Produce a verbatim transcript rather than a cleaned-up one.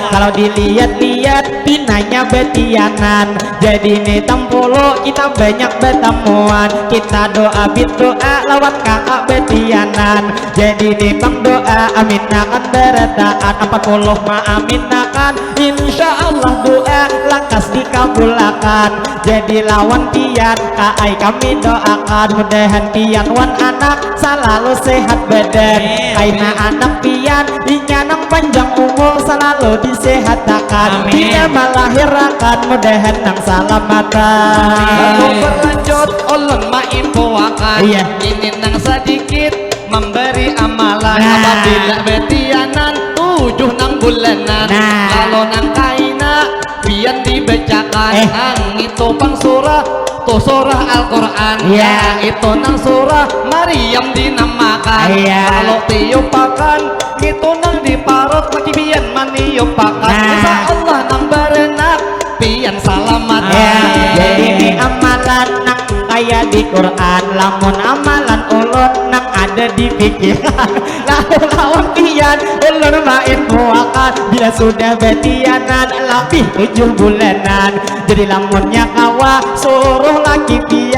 Kalau dilihat-lihat pinanya betianan. Jadi ni tampulu kita banyak betamuan. Kita doa bit doa lawan kakak betianan. Jadi ni pang doa aminakan berataan. Empat puluh ma aminakan. Insya Allah doa lakas dikabulakan. Jadi lawan pian kaai kami doakan. Mudahan pian wan anak salalu sehat badan. Amin. Kaina anak pian inya nang panjang umur salalu disehatakan. Amin. Bila malahirakan mudahan nang salamatan. Lalu berlanjut ulun mainfoakan. Iya. Ini nang sadikit memberi amalan. Nah. Apabila betianan tujuh nang bulanan. Nah. Kalau nang kaina pian dibacakan. Eh. Nang itu pang surah tu surah Al-Quran. Iya. Nang itu nang surah Maryam dinamakan. Iya. Kalau tiupakan itu nang di parut laki pian maniupakan. Nah. Insya Allah nang berenak pian salamat. Ya, jadi ini amalan nang kaya di Quran. Lamun amalan ulun nang ada di pikiran. Lalu lawan pian ulun main muakan. Bila sudah betianan lebih tujuh bulanan. Jadi lamunnya kawa suruh laki pian.